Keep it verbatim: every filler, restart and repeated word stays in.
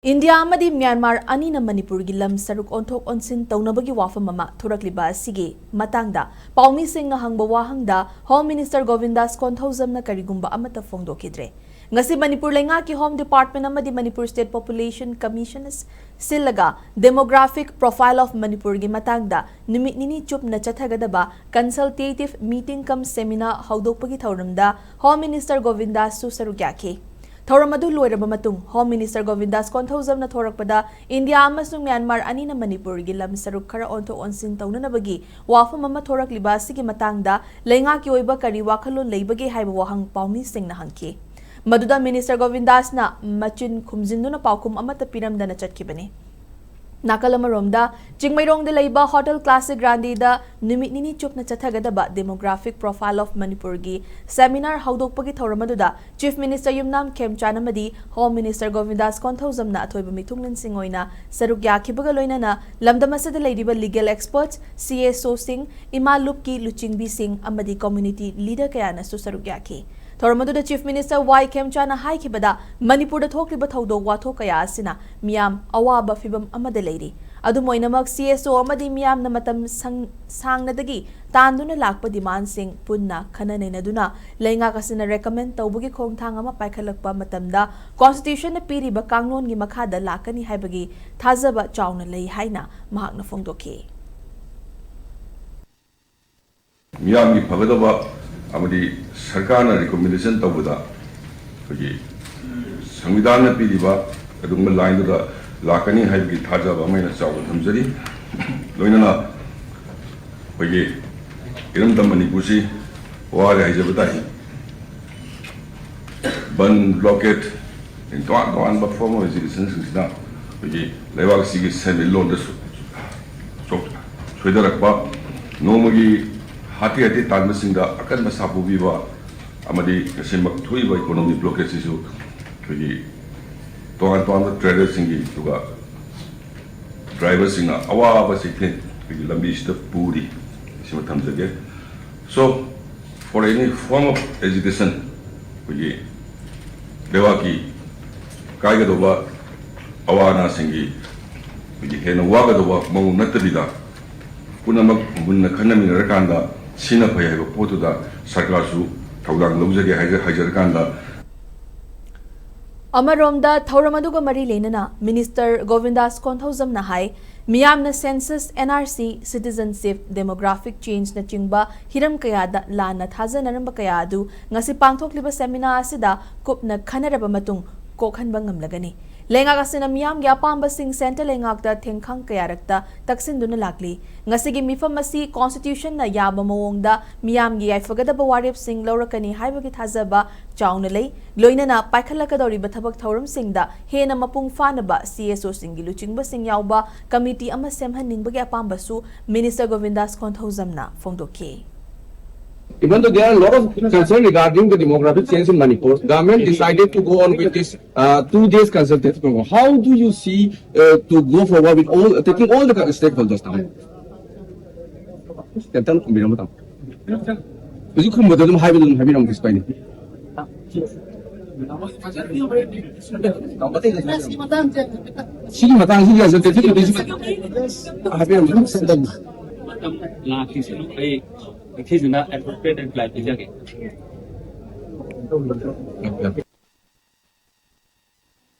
India ꯑꯃꯗꯤ Myanmar ꯑꯅꯤꯅ ꯃꯅꯤꯄꯨꯔꯒꯤ ꯂꯝ ꯁꯔꯨꯛ ꯑꯣꯟꯊꯣꯛ ꯑꯣꯟꯁꯤꯟ ꯇꯧꯅꯕꯒꯤ ꯋꯥꯐꯝ ꯑꯃ ꯊꯣꯔꯛꯂꯤꯕ ꯑꯁꯤꯒꯤ ꯃꯇꯥꯡꯗ ꯄꯥꯎꯃꯤꯁꯤꯡꯅ ꯍꯪꯕ ꯋꯥꯍꯪꯗ ꯍꯣꯝ ꯃꯤꯅꯤꯁꯇꯔ ꯒꯣꯕꯤꯟꯗꯥꯁ ꯀꯣꯟꯊꯧꯖꯝꯅ ꯀꯔꯤꯒꯨꯝꯕ ꯑꯃꯠꯇ ꯐꯣꯡꯗꯣꯛꯈꯤꯗ꯭ꯔꯦ꯫ ꯉꯁꯤ ꯃꯅꯤꯄꯨꯔ ꯂꯩꯉꯥꯛꯀꯤ ꯍꯣꯝ ꯗꯤꯄꯥꯔꯠꯃꯦꯟ ꯑꯃꯗꯤ ꯃꯅꯤꯄꯨꯔ ꯁ꯭ꯇꯦꯠ ꯄꯣꯄꯨꯂꯦꯁꯟ ꯀꯃꯤꯁꯟꯅ ꯁꯤꯜꯂꯒ Demographic Profile of ꯃꯅꯤꯄꯨꯔꯒꯤ ꯃꯇꯥꯡꯗ ꯅꯨꯃꯤꯠ ꯅꯤꯅꯤ ꯆꯨꯞꯅ ꯆꯠꯊꯒꯗꯕ consultative meeting cum seminar ꯍꯧꯗꯣꯛꯄꯒꯤ ꯊꯧꯔꯝꯗ ꯍꯣꯝ ꯃꯤꯅꯤꯁꯇꯔ ꯒꯣꯕꯤꯟꯗꯥꯁꯁꯨ ꯁꯔꯨꯛ ꯌꯥꯈꯤ꯫ ꯊꯧꯔꯝ ꯑꯗꯨ ꯂꯣꯏꯔꯕ ꯃꯇꯨꯡ ꯍꯣꯝ ꯃꯤꯅꯤꯁꯇꯔ ꯒꯣꯕꯤꯟꯗꯥꯁ ꯀꯣꯟꯊꯧꯖꯝꯅ ꯊꯣꯔꯛꯄꯗ ꯏꯟꯗꯤꯌꯥ ꯑꯃꯁꯨꯡ ꯃ꯭ꯌꯥꯟꯃꯥꯔ ꯑꯅꯤꯅ ꯃꯅꯤꯄꯨꯔꯒꯤ ꯂꯝ ꯁꯔꯨꯛ ꯈꯔ ꯑꯣꯟꯊꯣꯛ ꯑꯣꯟꯁꯤꯟ ꯇꯧꯅꯅꯕꯒꯤ ꯋꯥꯐꯝ ꯑꯃ ꯊꯣꯔꯛꯂꯤꯕ ꯑꯁꯤꯒꯤ ꯃꯇꯥꯡꯗ ꯂꯩꯉꯥꯛꯀꯤ ꯑꯣꯏꯕ ꯀꯔꯤ ꯋꯥꯈꯜꯂꯣꯟ ꯂꯩꯕꯒꯦ ꯍꯥꯏꯕ ꯋꯥꯍꯪ ꯄꯥꯎꯃꯤꯁꯤꯡꯅ ꯍꯪꯈꯤ꯫ ꯃꯗꯨꯗ ꯃꯤꯅꯤꯁꯇꯔ ꯒꯣꯕꯤꯟꯗꯥꯁꯅ ꯃꯆꯤꯟ ꯈꯨꯝꯖꯤꯟꯗꯨꯅ ꯄꯥꯎꯈꯨꯝ ꯑꯃꯠꯇ ꯄꯤꯔꯝꯗꯅ ꯆꯠꯈꯤꯕꯅꯤ꯫ ꯅꯥꯀꯜ ꯑꯃꯔꯣꯝꯗ, ꯆꯤꯡꯃꯩꯔꯣꯡꯗ ꯂꯩꯕ ꯍꯣꯇꯦꯜ ꯀ꯭ꯂꯥꯁꯤꯛ ꯒ꯭ꯔꯥꯟꯗꯤꯗ ꯅꯨꯃꯤꯠ ꯅꯤꯅꯤ ꯆꯨꯞꯅ ꯆꯠꯊꯒꯗꯕ Demographic Profile of ꯃꯅꯤꯄꯨꯔꯒꯤ seminar ꯍꯧꯗꯣꯛꯄꯒꯤ ꯊꯧꯔꯝ ꯑꯗꯨꯗ Chief Minister ꯌꯨꯝꯅꯥꯝ ꯈꯦꯝꯆꯥꯟ ꯑꯃꯗꯤ Home Minister ꯒꯣꯕꯤꯟꯗꯥꯁ ꯀꯣꯟꯊꯧꯖꯝꯅ ꯑꯊꯣꯏꯕ ꯃꯤꯊꯨꯡꯂꯦꯟꯁꯤꯡ ꯑꯣꯏꯅ ꯁꯔꯨꯛ ꯌꯥꯈꯤꯕꯒ ꯂꯣꯏꯅꯅ ꯂꯝꯗꯝ ꯑꯁꯤꯗ ꯂꯩꯔꯤꯕ legal experts, C S Oꯁꯤꯡ, ꯏꯃꯥ ꯂꯨꯞꯀꯤ ꯂꯨꯆꯤꯡꯕꯤꯁꯤꯡ ꯑꯃꯗꯤ community leader ꯀꯌꯥꯅꯁꯨ ꯁꯔꯨꯛ ꯌꯥꯈꯤ꯫ ꯊꯧꯔꯝ ꯑꯗꯨꯗ Chief Minister ꯋꯥꯏ ꯈꯦꯝꯆꯥꯅ ꯍꯥꯏꯈꯤꯕꯗ, ꯃꯅꯤꯄꯨꯔꯗ ꯊꯣꯛꯂꯤꯕ ꯊꯧꯗꯣꯛ ꯋꯥꯊꯣꯛ ꯀꯌꯥ ꯑꯁꯤꯅ ꯃꯤꯌꯥꯝ ꯑꯋꯥꯕ ꯐꯤꯚꯝ ꯑꯃꯗ ꯂꯩꯔꯤ꯫ ꯑꯗꯨꯝ ꯑꯣꯏꯅꯃꯛ, C S O ꯑꯃꯗꯤ ꯃꯤꯌꯥꯝꯅ ꯃꯇꯝ ꯁꯪ-, ꯁꯥꯡꯅꯗꯒꯤ ꯇꯥꯟꯗꯨꯅ ꯂꯥꯛꯄ demandꯁꯤꯡ ꯄꯨꯟꯅ ꯈꯟꯅ ꯅꯩꯅꯗꯨꯅ ꯂꯩꯉꯥꯛ ꯑꯁꯤꯅ recommend ꯇꯧꯕꯒꯤ ꯈꯣꯡꯊꯥꯡ ꯑꯃ ꯄꯥꯏꯈꯠꯂꯛꯄ ꯃꯇꯝꯗ Constitutionꯅ ꯄꯤꯔꯤꯕ ꯀꯥꯡꯂꯣꯟꯒꯤ ꯃꯈꯥꯗ ꯂꯥꯛꯀꯅꯤ ꯍꯥꯏꯕꯒꯤ ꯊꯥꯖꯕ ꯆꯥꯎꯅ ꯂꯩ ꯍꯥꯏꯅ ꯃꯍꯥꯛꯅ ꯐꯣꯡꯗꯣꯛꯈꯤ꯫ ꯃꯤꯌꯥꯝꯒꯤ ꯐꯒꯗꯕ ꯑꯃꯗꯤ ꯁꯔꯀꯥꯔꯅ recommendation ꯇꯧꯕꯗ ꯑꯩꯈꯣꯏꯒꯤ ꯁꯪꯕꯤꯙꯥꯟꯅ ꯄꯤꯔꯤꯕ ꯑꯗꯨꯒꯨꯝꯕ lineꯗꯨꯗ ꯂꯥꯛꯀꯅꯤ ꯍꯥꯏꯕꯒꯤ ꯊꯥꯖꯕ ꯑꯃ ꯑꯩꯅ ꯆꯥꯎꯅ ꯊꯝꯖꯔꯤ꯫ ꯂꯣꯏꯅꯅ ꯑꯩꯈꯣꯏꯒꯤ ꯏꯔꯝꯗꯝ ꯃꯅꯤꯄꯨꯔꯁꯤ ꯋꯥꯔꯦ ꯍꯥꯏꯖꯕ ꯇꯥꯏ꯫ ꯕꯟ, blockade, ꯇꯣꯉꯥꯟ ꯇꯣꯉꯥꯟꯕ form of agitationꯁꯤꯡꯁꯤꯅ ꯑꯩꯈꯣꯏꯒꯤ ꯂꯩꯕꯥꯛꯁꯤꯒꯤ ꯁꯦꯟꯃꯤꯠꯂꯣꯟꯗ ꯁꯣ-, ꯁꯣꯛ-, ꯁꯣꯏꯊꯔꯛꯄ, ꯅꯣꯡꯃꯒꯤ ꯍꯥꯇꯦ ꯍꯥꯇꯦ ꯇꯥꯟꯕꯁꯤꯡꯗ ꯑꯀꯟꯕ ꯁꯥꯐꯨ ꯄꯤꯕ ꯑꯃꯗꯤ ꯉꯁꯤꯃꯛ ꯊꯣꯛꯏꯕ economic blockadeꯁꯤꯁꯨ ꯑꯩꯈꯣꯏꯒꯤ ꯇꯣꯉꯥꯟ ꯇꯣꯉꯥꯟꯕ traderꯁꯤꯡꯒꯤ, ꯑꯗꯨꯒ driverꯁꯤꯡꯅ ꯑꯋꯥꯕ ꯆꯩꯊꯦꯡ ꯑꯩꯈꯣꯏꯒꯤ ꯂꯝꯕꯤꯁꯤꯗ ꯄꯨꯔꯤ꯫ ꯁꯤꯃ ꯊꯝꯖꯒꯦ꯫ So, for any form of agitation, ꯑꯩꯈꯣꯏꯒꯤ ꯂꯩꯕꯥꯛꯀꯤ ꯀꯥꯏꯒꯗꯧꯕ ꯑꯋꯥ ꯑꯅꯥꯁꯤꯡꯒꯤ ꯑꯩꯈꯣꯏꯒꯤ ꯍꯦꯟꯅ ꯋꯥꯒꯗꯧꯕ ꯃꯑꯣꯡ ꯅꯠꯇꯕꯤꯗ, ꯄꯨꯝꯅꯃꯛ ꯃꯨꯟꯅ ꯈꯟꯅꯃꯤꯟꯅꯔꯀꯥꯟꯗ ꯁꯤꯅ ꯐꯩ ꯍꯥꯏꯕ ꯄꯣꯠꯇꯨꯗ ꯁꯔꯀꯥꯔꯁꯨ ꯊꯧꯗꯥꯡ ꯂꯧꯖꯒꯦ ꯍꯥꯏꯖ-, ꯍꯥꯏꯖꯔꯀꯥꯟꯗ꯫ ꯑꯃꯔꯣꯝꯗ, ꯊꯧꯔꯝ ꯑꯗꯨꯒ ꯃꯔꯤ ꯂꯩꯅꯅ ꯃꯤꯅꯤꯁꯇꯔ ꯒꯣꯕꯤꯟꯗꯥꯁ ꯀꯣꯟꯊꯧꯖꯝꯅ ꯍꯥꯏ, ꯃꯤꯌꯥꯝꯅ census, N R C, citizenship, demographic ꯆꯦꯟꯖꯅꯆꯤꯡꯕ ꯍꯤꯔꯝ ꯀꯌꯥꯗ ꯂꯥꯟꯅ ꯊꯥꯖꯅꯔꯝꯕ ꯀꯌꯥ ꯑꯗꯨ ꯉꯁꯤ ꯄꯥꯡꯊꯣꯛꯂꯤꯕ ꯁꯦꯃꯤꯅꯥ ꯑꯁꯤꯗ ꯀꯨꯞꯅ ꯈꯟꯅꯔꯕ ꯃꯇꯨꯡ ꯀꯣꯛꯍꯟꯕ ꯉꯝꯂꯒꯅꯤ꯫ ꯂꯩꯉꯥꯛ ꯑꯁꯤꯅ ꯃꯤꯌꯥꯝꯒꯤ ꯑꯄꯥꯝꯕꯁꯤꯡ ꯁꯦꯟꯇꯔ ꯂꯩꯉꯥꯛꯇ ꯊꯦꯡꯈꯥꯡ ꯀꯌꯥꯔꯛꯇ ꯇꯛꯁꯤꯟꯗꯨꯅ ꯂꯥꯛꯂꯤ꯫ ꯉꯁꯤꯒꯤ ꯃꯤꯐꯝ ꯑꯁꯤ ꯀꯣꯟꯁꯇꯤꯇ꯭ꯌꯨꯁꯟꯅ ꯌꯥꯕ ꯃꯑꯣꯡꯗ ꯃꯤꯌꯥꯝꯒꯤ ꯌꯥꯏꯐꯒꯗꯕ ꯋꯥꯔꯦꯞꯁꯤꯡ ꯂꯧꯔꯛꯀꯅꯤ ꯍꯥꯏꯕꯒꯤ ꯊꯥꯖꯕ ꯆꯥꯎꯅ ꯂꯩ꯫ ꯂꯣꯏꯅꯅ ꯄꯥꯏꯈꯠꯂꯛꯀꯗꯧꯔꯤꯕ ꯊꯕꯛ ꯊꯧꯔꯝꯁꯤꯡꯗ ꯍꯦꯟꯅ ꯃꯄꯨꯡ ꯐꯥꯅꯕ ꯁꯤ ꯑꯦꯁ ꯑꯣꯁꯤꯡꯒꯤ ꯂꯨꯆꯤꯡꯕꯁꯤꯡ ꯌꯥꯎꯕ ꯀꯃꯤꯇꯤ ꯑꯃ ꯁꯦꯝꯍꯟꯅꯤꯡꯕꯒꯤ ꯑꯄꯥꯝꯕꯁꯨ ꯃꯤꯅꯤꯁꯇꯔ ꯒꯣꯕꯤꯟꯗꯥꯁ ꯀꯣꯟꯊꯧꯖꯝꯅ ꯐꯣꯡꯗꯣꯛꯈꯤ꯫ Even though there are a lot of concern regarding the demographic change in Manipur, government decided to go on with this uh, two days consultative program. How do you see uh, to go forward with all taking all the stakeholders now? ꯍꯧꯖꯤꯛ ꯈꯨꯝꯕꯗ ꯑꯗꯨꯝ ꯍꯥꯏꯕꯗ ꯑꯗꯨꯝ ꯍꯥꯏꯕꯤꯔꯝꯃꯨ, ꯀꯩꯁꯨ ꯀꯥꯏꯗꯦ꯫ ꯁꯤꯒꯤ ꯃꯇꯥꯡꯁꯤꯒꯤ consultative committee ꯁꯤ ꯍꯥꯏꯕꯤꯔꯝꯃꯨ꯫ ꯃꯇꯝ ꯂꯥꯛꯈꯤꯁꯅꯨ꯫ ꯑꯩ ꯃꯊꯤꯗꯨꯅ appropriate reply ꯄꯤꯖꯒꯦ꯫